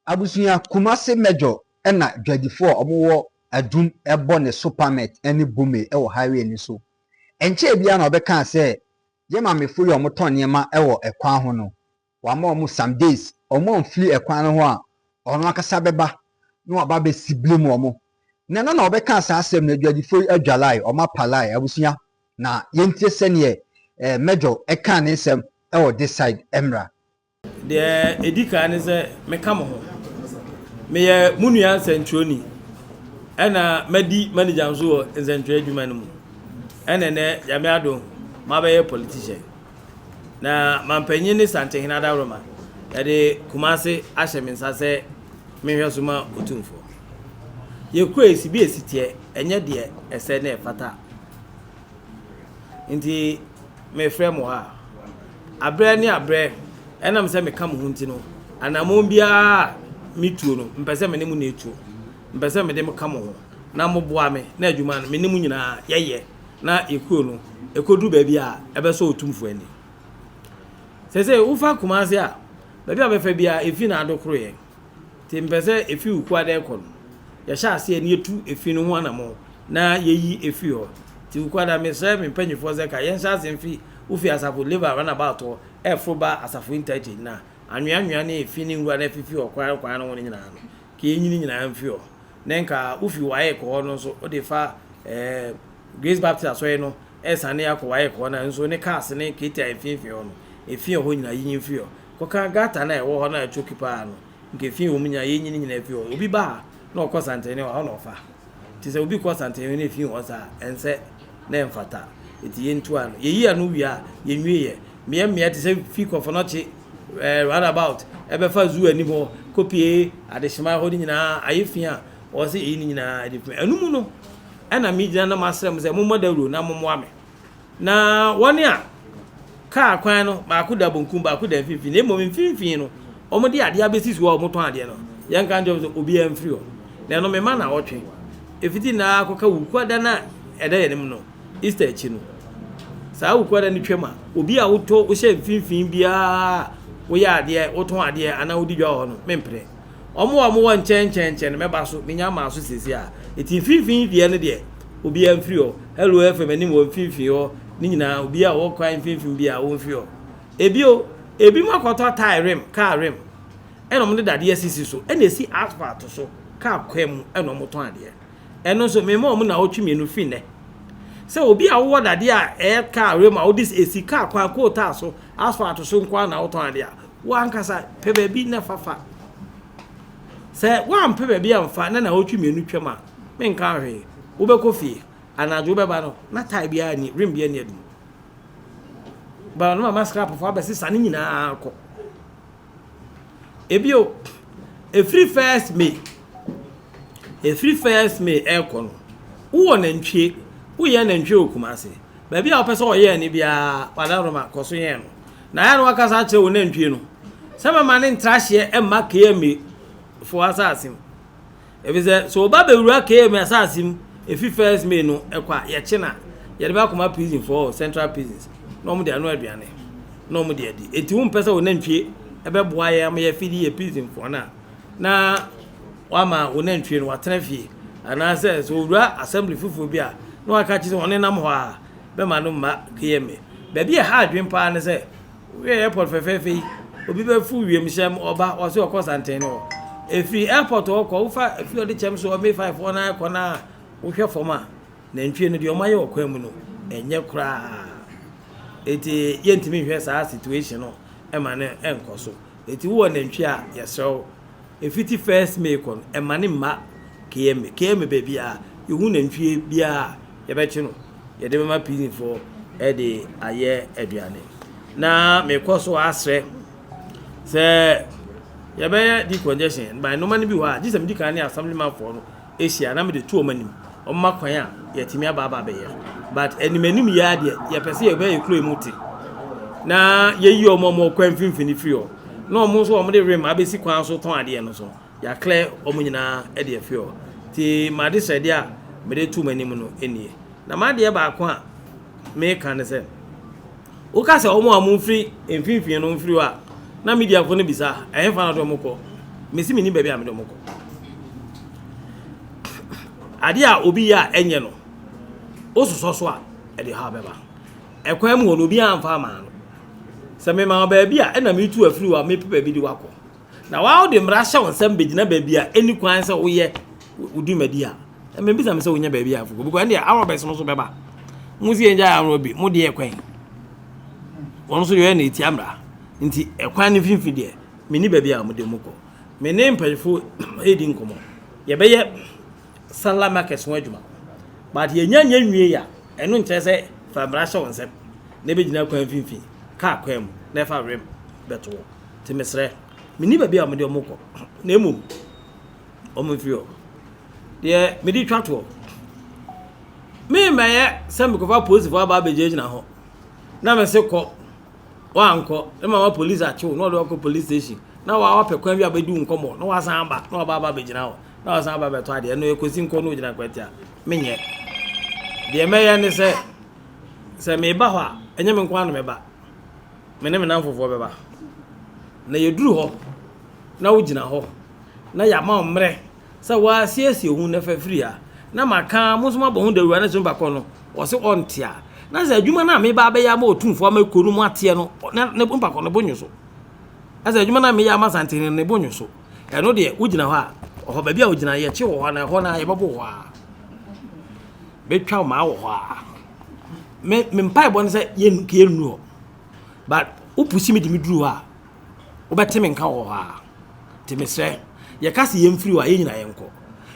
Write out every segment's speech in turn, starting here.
Abusua, Kumase Major ɛna dwadifoɔ a wɔwɔ Adum ɛbɔ ne Supamet ɛne Bume ɛwɔ highway no so. Nkyɛn biara na ɔbɛka sɛ yɛ maamefo yi a wɔtɔn nneɛma ɛwɔ ɛkwan ho no, wama wɔn some days, wɔn amfiri ɛkwan no ho a, ɔno ankasa bɛba na waba abɛsi blame wɔn. Na ɛno na ɔbɛka saa asɛm no, adwadifoɔ yi adwa line, wɔn apa line. Abusua, na yɛntie sɛneɛ Major ɛka ne nsɛm ɛwɔ this side ɛmra. Deɛ ɛdi kan ne sɛ meka mo ho, meyɛ mo nua nsɛntwerɛni, ɛna madi manager nso wɔ nsɛntwerɛ adwuma no mu, ɛna nɛ Nyame adom mabɛyɛ politician. Na mampanyin ne Santehene Adaworoma yɛde Kumase ahyɛ me nsa sɛ mehwɛ so ma Otumfoɔ. Yɛkura esi bi esi teɛ, ɛnyɛ deɛ ɛsɛ ne ɛfata, nti mefrɛ mo ha abrɛ ne abrɛ. Ɛnam sɛ meka mo ho nti no, anammɔn biara metuo no, mpɛ sɛ me ne mo na etuo, mpɛ sɛ mede mo ka mo ho na moboa me na adwuma no me ne mo nyinaa yɛyɛ na yɛkuro no ɛkɔduru baabi a ɛbɛsɔ Otumfoɔ ani. Sɛ wofa Kumase a, baabi a bɛfa biara efi na adokoro yɛn, nti mpɛ sɛ efi Wukuada ɛkɔ no, yɛhyɛ aseɛ ne yɛtu efi no ho anammɔn na yɛyi efi hɔ. Nti Wukuada, mesrɛ me mpanyinfoɔ sɛ ka yɛnhyɛ ase mfi wofi Asafo Labour runabout hɔ ɛforo ba Asafo Interchange, na anwea anwea ne efi ne nwura na efifi wɔ kwan kwan no ho no nyinaa no, ka yɛnyini nyinaa mfi hɔ. Na nka wofi waayɛ kɔ hɔ no nso, wode fa Grace Baptist asɔre no ɛsane akɔ waayɛ kɔ hɔ no nso, ne cars ne ketewa mfimfini hɔ no, efi hɔ nyinaa yinyi mfi hɔ kɔka gutter na ɛwɔ hɔ na ɛtwoki paa no, nka efi wɔ mu nyinaa yɛnyini nyinaa fi hɔ. Obi ba ha na ɔkɔ Santene hɔ na ɔfa nti sɛ obi kɔ Santene na efi hɔ saa, ɛnsɛ na ɛmfata. Eti yɛntu ano, yɛyi ano wie a, yɛnwie yɛ mmea mmea te sɛ fi Kɔfɔnɔkye roundabout ɛbɛfa zoo anim hɔ kɔpie Adehyema hɔ no nyinaa ayɛ fi a ɔsɛ eyi no nyinaa ɛde fi ɛno mu no. Ɛna mi gyina na ma asrɛ mo sɛ mommɔ dawuro na mommoa me na wɔne a kaa kwan no, baako da bonkum, baako da mfimfini, na mmom mfimfini no wɔn de adeɛ abɛsi so a wɔtɔn adeɛ no, yɛn ka nkyɛn sɛ obiara mfiri hɔ. Na ɛno mema na ɔtwe efiti na akɔka Wukuada na ɛda yɛn anim no, Easter akyi no. Saa Wukuada no twam a, obi a wotɔ wohyɛ mfimfini biara, woyɛ adeɛ, wotɔn adeɛ anaa wodi dwa wɔ hɔ no, mempere. Wɔn a wɔwɔ nkyɛn nkyɛn nkyɛn no, mɛba so menya maa so siesie a. Eti mfimfini deɛ no deɛ, obiara mfiri hɔ. Hello FM anim wɔ mfimfini hɔ ne nyinaa, obiara a ɔwɔ kwan mfimfini bi a wɔmfiri hɔ. Ebio, ebi mu akɔtɔ tyre rim, car rim, ɛna wɔn de dadeɛ sisi so, ɛna esi asphalt so car kwan mu, ɛna wɔn tɔn adeɛ. Ɛno nso mema wɔn na wɔtwe mmienu fi nnɛ sɛ obi a wowɔ dadeɛ a ɛyɛ car rim a wode esi car kwan kootaa so, asphalt so nko ara na wotɔn adeɛ a, wankasa pɛ baabi na fafa. Sɛ wampɛ baabi amfa na wɔtwe mmienu twam a, menka hwee. Wobɛkɔ fie anadwo, wobɛba no na tyre biara ni, rim biara ni adum ba no, mama scrapfoɔ abɛsesa ne nyinaa kɔ. Ebio, efiri 1 May, efiri 1 May ɛrekɔ no, wowɔ nantwie, woyɛ nantwie wɔ Kumase, baabi a wopɛ sɛ ɔyɛ ne biara, wadaroma kɔ so yɛn no. Na ayɛ no wakasa akyerɛ wo nantwie no sɛ mɛma ne ntrahyeɛ ɛmma KMA foɔ asase mu, efisɛ sɛ ɔba bɛwura KMA asase mu efi 1 May no ɛkɔ a, yɛkye na yɛde bɛ akɔma prison foɔ, central prisons, na wɔn de ano aduane na wɔn de adi. Eti wɔn mpɛ sɛ wɔn nantwie ɛbɛboa yɛn ama yɛfidi yɛ prison foɔ na wama wɔn nantwie no watena fie, anaasɛ sɛ owura assembly foforɔ bi a na waka kyerɛ sɛ wɔn nenam hɔ a, bɛma no mma KMA. Baabi a ɛha adwene paa ne sɛ woyɛ airport fɛfɛɛfɛ yi, obi bɛfu wiemhyɛm ɔba, ɔsɛ ɔkɔ Santen no hɔ, efiri airport hɔ kɔ, wofa efi ɔde kyɛm so ɔme five hɔ na ɛkɔ na wohwɛ fam a, nantwie no deɛ ɔmo ayɛ wɔ kwan mu no ɛnyɛ koraa. Eti yɛntumi nhwɛ saa situation no ɛma no ɛnkɔ so. Eti wowɔ nantwie a, yɛsrɛ wo, efiti 1 May kɔ no, ɛma ne mma KMA. KMA baabi a yɛhu nantwie biara, yɛbɛkye no yɛde bɛma prisonfoɔ ɛde ayɛ aduane. Na mekɔ so asrɛ sɛ yɛbɛyɛ decongestion by nneɛma no bi wɔ a, gye sɛ medi kan ne assemblymanfoɔ no ahyia na mede to wɔn anim, ɔmma kwan a yɛtumi aba abɛyɛ. But anim anim yɛ adeɛ yɛpɛ sɛ yɛbɛyɛ kuro yi mu te na yɛyi wɔn a wɔn kwan mfimfini firi hɔ, na wɔn nso wɔn de rim abɛsi kwan so tɔn adeɛ no so, yɛaklɛ wɔn nyinaa de afi hɔ. Nti made srɛdeɛ a mede to wɔn anim no nie. Na madeɛ baako a meka ne sɛ, woka sɛ wɔn a wɔmfiri mfimfini no mfiri hɔ a, na mediafoɔ no bisa ɛhefa na de wɔn kɔ. Mesi mennim baabi a mede wɔn kɔ. Adeɛ a obi yɛ a ɛnyɛ no, wososɔ so a, ɛde haw bɛba. Ɛkwan mu hɔ no, obiara mfa amaa no. Sɛ mema wo baabi a, ɛna metu afiri hɔ a mepɛ baabi de wakɔ. Na waa wode mmara hyɛ wo nsam bɛgyina baabi a ɛnni kwan sɛ woyɛ wo dwumadi a, ɛmɛbisa me sɛ wonya baabi a afokɔ. Because ɛndeɛ arɔbɛs no so bɛba. Mo si yɛn gya arɔ bi, mo deɛ kwan. Wɔn nso deɛ ɔyɛ na ɛtia mmara. Nti ɛkwan no mfimfini deɛ, menni baabi a wɔde mo kɔ. Me ne mpanyinfo redi nkɔmmɔ. Yɛbɛyɛ Sanla market ho adwuma. But yɛnya nyɛ nwie a, ɛno nkyerɛ sɛ fa mmara hyɛ wo nsam na ɛbɛgyina kwan mfimfini, kaa kwan mu na ɛfa werɛm bɛto hɔ. Nti mesrɛ, menni baabi a wɔde wɔn kɔ, na mmom wɔn mfiri hɔ. Deɛ mede twa toɔ, memmɛyɛ sɛ mekɔfa polisifoɔ aba abɛgyinagyina hɔ na mese kɔ Woankɔ na mama police akye wo na wɔde wo akɔ police station na wa wapɛ kwan bi a bɛdi wo nkɔmmɔ na wasan aba na waba aba abɛgyina hɔ na wasan aba abɛtɔ adeɛ ɛno ɛkɔsi nkɔ na ogyina kwatia menyɛ. Deɛ mɛyɛ ne sɛ sɛ meba hɔ a ɛnyɛ me nko ara na mɛba, me ne me namfofoɔ bɛba na yɛduru hɔ na wogyina hɔ na yɛama wo mmerɛ Sɛ wɔasiesie ho na fa firi ha, na maka, mo nso moabɔ ho dawuru a na sɛ onipa korɔ no, ɔse ɔnte a, na sɛ adwuma no a meba abɛyɛ ama Otumfoɔ ama kuro no mu ateɛ no, na ne onipa korɔ no bo nwo so. Na sɛ adwuma no a meyɛ ama Asantehene no, ne bo nwo so. Ɛno deɛ, wogyina hɔ a, ɔhɔ baabi a wogyina, yɛkye wɔ hɔ anaa ɛhɔ no ara yɛbɛbo wɔ hɔ ara. Bɛtwa wo maa wɔ hɔ ara. Me, me mpaebɔ ne sɛ yɛn, yɛnnuru hɔ. But wopusi me de me duru hɔ a, wobɛte me nka wɔ hɔ ara. Nti mesrɛ, yɛka sɛ yɛmfiri hɔ a, yɛn nyinaa yɛnkɔ.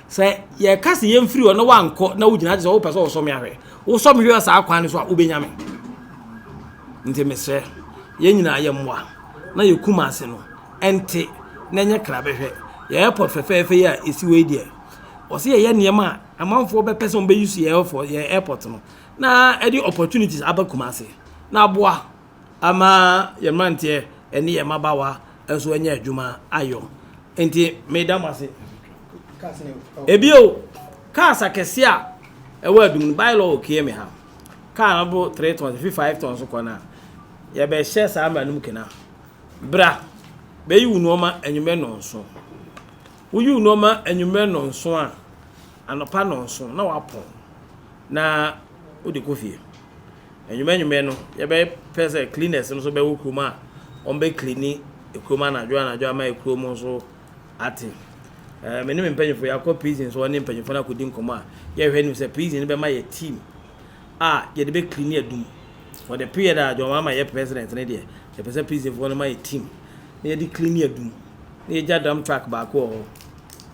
Sɛ yɛka sɛ yɛmfiri hɔ na woankɔ na wogyina te sɛ wopɛ sɛ wosɔ me ahwɛ, wosɔ me hwɛ saa kwan no so a, wobɛnya me. Nti mesrɛ, yɛn nyinaa yɛmmoa na yɛ Kumasi no ɛnte na ɛnyɛ krabɛhwɛ. Yɛ airport fɛfɛɛfɛ yi a ɛsi hɔ yi deɛ, ɔsɛ yɛyɛ nneɛma a amanfoɔ bɛpɛ sɛ wɔbɛyi so yɛ airport, yɛ airport no na ɛde opportunities aba Kumasi na aboa ama yɛn mmeranteɛ ne yɛn mmabaawa nso anya adwuma ayɔ. Nti meda mo ase. Ebio, cars akɛseɛ a ɛwɔ adum no, bylaw wɔ KMA ha. Car no bo 3 tons, efi 5 tons kɔ no a, yɛbɛhyɛ saa mmara no mu kena. Bra, bɛyi wo nneɛma anwummerɛ nnɔnson. Woyi wo nneɛma anwummerɛ nnɔnson a, anɔpa nnɔnson na wapɔn na wode kɔ fie. Anwummerɛ anwummerɛ no, yɛbɛpɛ sɛ cleaners no nso bɛwɔ kurom a wɔbɛ cleani kurom anadwo anadwo ama kurom nso ate. Eh, me ne me mpanyinfoɔ yɛakɔ prison so ne mpanyinfoɔ no akɔdi nkɔmmɔ a yɛhwɛ anim sɛ prison no bɛma yɛ team a yɛde bɛ cleani adum for the period a John Mahama yɛ president no deɛ yɛpɛ sɛ prisonfoɔ no ma yɛ team na yɛde cleani adum na yɛgya dump truck baako wɔ hɔ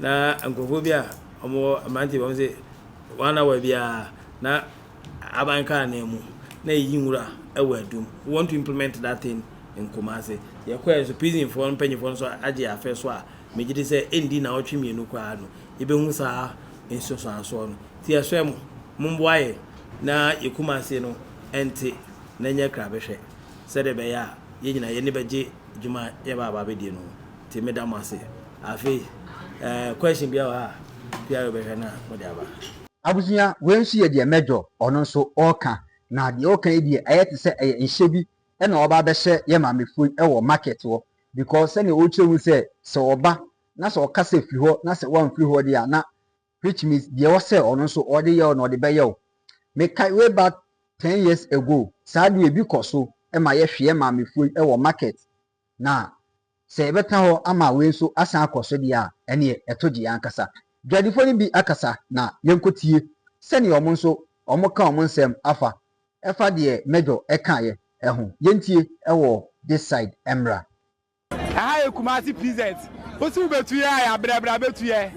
na nkurɔfoɔ bi a wɔwɔ mmeranteɛ bi wɔn sɛ one hour biara na Aban kaa nan mu na yɛyi nwura wɔ adum. We want to implement that thing in Kumasi. Yɛkɔɛ nso prison foɔ no mpanyinfoɔ no nso agye afɛ so a megye di sɛ ɛndi naawɔtwe mmienu koraa no yɛbɛhu saa nsunsuansoɔ no. Nti yɛsrɛ mo, momboa yɛn na yɛ Kumasi no nte na ɛnyɛ krabɛhwɛ sɛdeɛ ɛbɛyɛ a yɛn nyinaa yɛn ani bɛgye dwuma a yɛba aba abɛdie no ho. Nti meda mo ase. Afei eh, question biara wɔ ha a, PRO bɛhwɛ na mode aba. Abusua, wei nso yɛ deɛ mɛdwɔ ɔno nso ɔreka, na deɛ ɔreka yi deɛ ɛyɛ te sɛ ɛyɛ nhyɛ bi na ɔreba abɛhyɛ yɛn maamefoɔ yi wɔ market hɔ because sɛdeɛ ɔrekyerɛ mu sɛ sɛ ɔba na sɛ ɔka sɛ firi hɔ na sɛ woamfiri hɔ deɛ a na which means deɛ ɛwɔ sɛ ɔno nso ɔde yɛ wo no ɔde bɛyɛ wo. Mekae way back 10 years ago saa adeɛ bi kɔ so ma yɛhwe yɛn maamefoɔ yi wɔ market na Sɛ yɛbɛtena hɔ ama wei nso asan akɔ so deɛ a, ɛnneɛ ɛto gye yɛn ankasa. Dwadifoɔ no bi akasa na yɛnkɔtie sɛdeɛ wɔn nso wɔka wɔn nsɛm afa ɛfa deɛ Major kaeɛ ho. Yɛntie wɔ this side mmra. Ɛha yɛ Kumasi PZ. Wo se wobɛtu yɛn a yɛabrɛ bra bɛtu yɛn.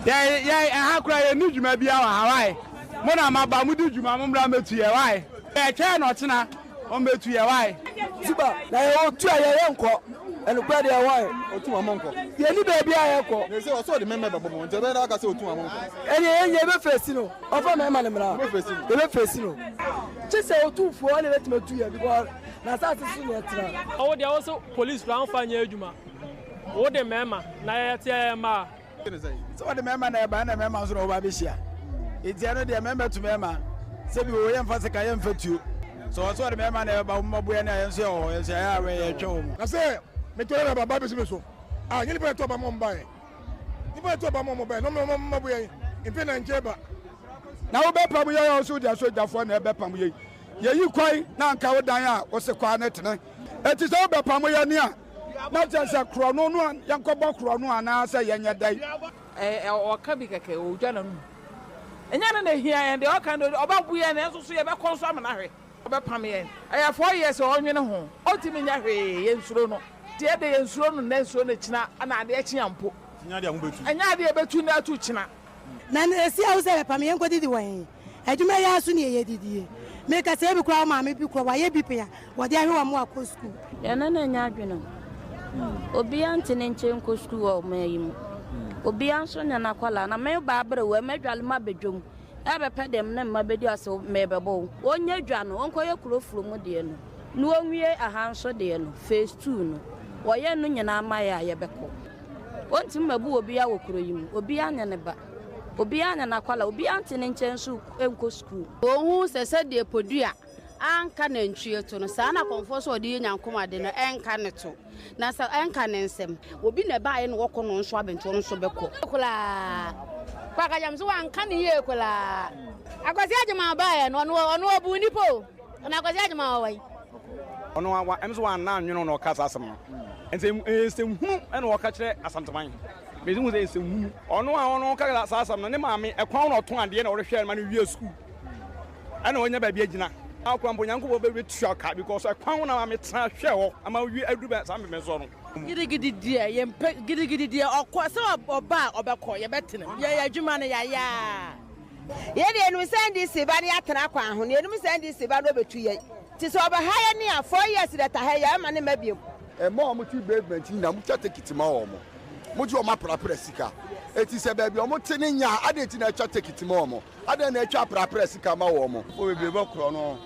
Yɛn yɛn ɛha koraa yɛnni dwuma biara wɔ ha why? Mo na moaba modi dwuma mommra mmɛtu yɛn why? Yɛtwɛn no ɔkyena. Wɔn bɛ tu yɛ why. Ziba na yɛ wɔ tu a yɛ yɛ nkɔ ɛnukurɛ deɛ why. Otu wɔn nkɔ. Yɛ ni baabi a yɛ kɔ. Na ese ɔsɛ ɔde mɛmɛ bɛbɔ mo nti ɛbɛyɛ dɛ aka sɛ otu wɔn nkɔ. Ɛni yɛ yɛ bɛ fesi no ɔfa mɛma no mra yɛ bɛ fesi no kye sɛ otumfoɔ ɛna bɛtumi atu yɛ because na asase so na yɛtena. Ɔwo deɛ wo se police koraa wonfa nyɛ adwuma wo de mɛɛma na yɛyɛ teɛ yɛ mmaa. Sɛ wɔde mmarima na ɛba ɛna mmarima nso na wɔba abɛhyia nti ɛno deɛ mmarima tu mmarima sɛbi o yɛmfa sika yɛmfa tuo sɛ wɔn sɛ wɔde mmarima na ɛba wɔn mmɔboɛ ne a yɛn nso yɛ wɔ hɔ yɛn nso yɛayɛ awɛ yɛtwɛn wɔn. Na sɛ metɔre na baba bɛsi me so. Ah, nyɛ nipa na ɛto aba ma wɔn baeɛ. Nipa na ɛto aba ma wɔn baeɛ na wɔn na wɔn yɛn mfe na nkyɛn ba. Na wobɛpam yɛn a wo so wode asogyafoɔ na ɛbɛpam yɛn. Yɛyi kwan na anka wo dan a wose kɔ ara no tene. Enti sɛ wobɛpam yɛn a, na kyerɛ sɛ korɔno no a yɛnkɔbɔ korɔno anaasɛ yɛnyɛ dɛn? Ɛ ɔka bi kɛkɛ, ɔdwa n'anom. Ɛnyɛ no na ɛhia yɛn, deɛ ɔka no ɔbɛbo yɛn nanso so yɛbɛkɔ nso amena hwɛ. Ɔbɛpam yɛn. Ɛyɛ 4 years a ɔnwene ho, ɔntumi nyɛ hwee, yɛnsuro no. Nti yɛde yɛnsuro no nnɛ, nsuro no kyena, na adeɛ kye a mpo. Ɛnyɛ adeɛ yɛbɛtu nnɛ atu kyena. Na esi a wo sɛ bɛpam yɛn nkɔdidi wɔ he? Adwuma yi ara so ne yɛyɛ didie. Meka sɛ ebi koraa wo maame bi koraa wayɛ bi pɛn a wɔde ahwɛ wo ama wakɔ sukuu. Yɛne no nyɛ adwene o. Obiara nte ne nkyɛn nkɔ sukuu wɔ ɔman yi mu. Obiara nso nyɛ n'akwadaa. Na me ba aberewa, mɛdwale m'abɛdwam ɛbɛpɛ deɛ me ne mma bɛdi ase merebɛbɔ wo. Ɔnyɛ dwa no, ɔnkɔyɛ kuro furo mu deɛ no, na ɔnwie aha nso deɛ no, phase 2 no. Wɔyɛ no nyinaa ma yɛ a yɛbɛkɔ. Ɔntumi mmabu obiara wɔ kuro yi mu. Obiara nyɛ ne ba. Obiara nyɛ n'akwadaa. Obiara nte ne nkyɛn nso nkɔ sukuu. Wɔhu sɛ sɛdeɛ podua anka nantwie to no, saa na akɔmfoɔ nso a wɔde yɛ nyankomade no ɛnka ne to, na sɛ ɛnka ne nsam. Obi na ɛbaeɛ na wɔkɔ no nso abɛntoɔ no nso bɛkɔ. Koraa. Kwakagyam nso wanka ne yie koraa. Akwasi Agyemang baeɛ no, ɔno ɔno ɔbuu nnipa o. Na Akwasi Agyemang ɔwɔ he? Ɔno a ɛm sɛ wanna anwene na ɔka saa asɛm no. Nti ɛyɛ nsɛmhunu na ɔka kyerɛ Asanteman. Mesi hu sɛ nsɛmhunu. Ɔno a ɔno ɔka saa asɛm no, ne maame ɛkwan na ɔtɔn adeɛ na ɔrehwɛ no ma no wie sukuu. Ɛna ɔnya baabi agyina. Akora mpo Nyankopɔn bɛtua ka because ɛkwan na maame tena hwɛ hɔ ama wie aduru bɛ saa mpɛmpɛnsoɔ no. Gidigidi deɛ yɛmpɛ gidigidi deɛ ɔkɔ sɛ ɔba a ɔbɛkɔ yɛbɛtena mu yɛyɛ adwuma no yɛayɛ a. Yɛn deɛ yɛnim sɛ NDC ba no yɛatena kwan ho na yɛnim sɛ NDC ba no ɔbɛtu yɛn nti sɛ ɔbɛha yɛn a 4 years deɛ ta ha yi yɛremma no mma biom. Mmaa a wɔte basement nyinaa motwa tekiti ma wɔn. Mogye wɔn aprapra sika. Eti sɛ baabi a wɔte no nya a, adɛn nti na atwa tekiti ma wɔn? Adɛn na atwa aprapra sika ma wɔn? Fo bebree bɔ korɔ no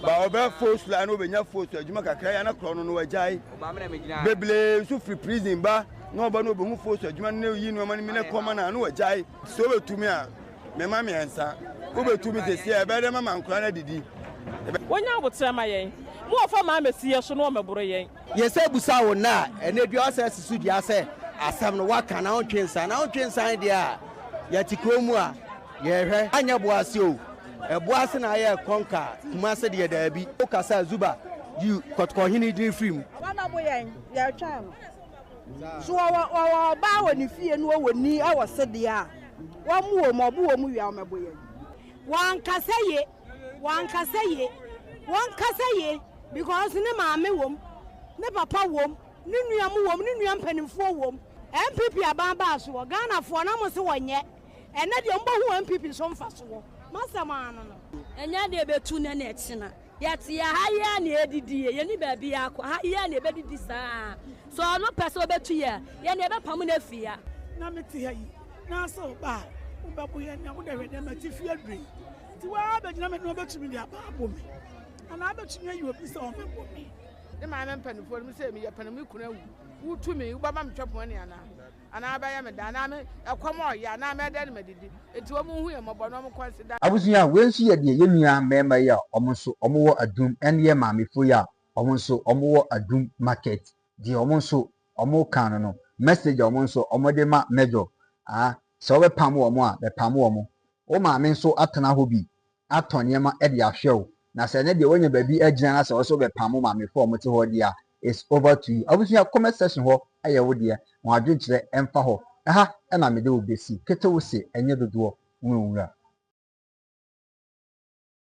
ba ɔbɛ fo sula na ɔbɛnya fo so adwuma kakra ya na korɔ no no wagyae. Bebree nso firi prison ba na ɔba na ɔbɛhu fo so adwuma no na yi nneɛma no mi na kɔma no a na wagyae. Sɛ wobɛtumi a, mema mmiɛnsa. Wobɛtumi sɛsi a, ɛbɛyɛ dɛ mama nkwadaa no adidi. Wɔnya aboterɛ ma yɛn. Mo wɔfa maa mɛsi yɛ so na wɔmɛboro yɛn. Yɛsɛ busa wo nna a, ɛnɛ dua ɔsɛ si so dua sɛ asɛm no waka na wontwe nsan, na wontwe nsan deɛ a, yɛte kuro mu a, yɛhwɛ. Anyɛ boase o, ɛboase na ayɛ kɔnka, Kumase deɛ daabi. Wokasa a Zuba yi kɔtɔkɔhene din firi mu. Wɔn bo yɛn, yɛretwɛn no. So ɔwɔ ɔwɔ ɔbaa wɔ ne fie na ɔwɔ ni wɔ sedeɛ a, wɔn wɔ mu, ɔbo wɔ mu wie a wɔmmɛbo yɛn. Wankasa ye, wankasa ye, wankasa ye because ne maame wom, ne papa wom, ne nua mo wom, ne nua mpanimfoɔ wom. NPP aban baa soɔ, Ghanafoɔ na mo se wɔnyɛ, ɛnɛ deɛ mobɛhu NPP so mfasoɔ. Masɛm ano no. Ɛnyɛ deɛ ɛbɛtu nnɛ na ɛkyena. Yɛte ha yi ara na yɛdidi, yɛnni baabi akɔ, ha yi ara na yɛbɛdidi saa. Sɛ ɔno pɛ sɛ ɔbɛtu yɛn a, yɛn deɛ yɛbɛpamo no afiri ha. Na mete ha yi, na sɛ ɔba a, wobɛbo yɛn nea wode hwɛ dɛ m'atifi aduru yi. Nti woara bɛgyina m'anim wobɛtumi de aba abɔ me, anaa wobɛtumi ayi obi sɛ ɔmmɛbɔ me? Ne maame mpanimfoɔ no sɛ meyɛ panin me kunu awu wotu me wobɛma me twɛpɔn ani anaa anaa wobɛyɛ me da anaa me ɛkɔm ɔyɛ anaa mɛdɛ no madidi nti wɔn hu yɛn mmɔbɔ na wɔn kɔnsida. Abusua, wei nso yɛ deɛ yɛn nua mmarima yi a wɔn nso wɔwɔ Adum ɛne yɛn maamefoɔ yi a wɔn nso wɔwɔ Adum market deɛ wɔn nso wɔka no no message a wɔn nso wɔde ma Major, ah, sɛ wobɛpam wɔn a, bɛpam wɔn. Wo maame nso atena hɔ bi atɔ nneɛma de ahwɛ wo, na sɛ ɛnɛ deɛ woanya baabi agyina na sɛ wo nso wobɛpam wo maamefoɔ a wɔte hɔ deɛ a, it's over to you. Abusua, comment section hɔ yɛ wo deɛ, ma w'adwenkyerɛ mfa hɔ. Ɛha na mede wo bɛsi. Kete wo se ɛnyɛ dodoɔ, wo nwura.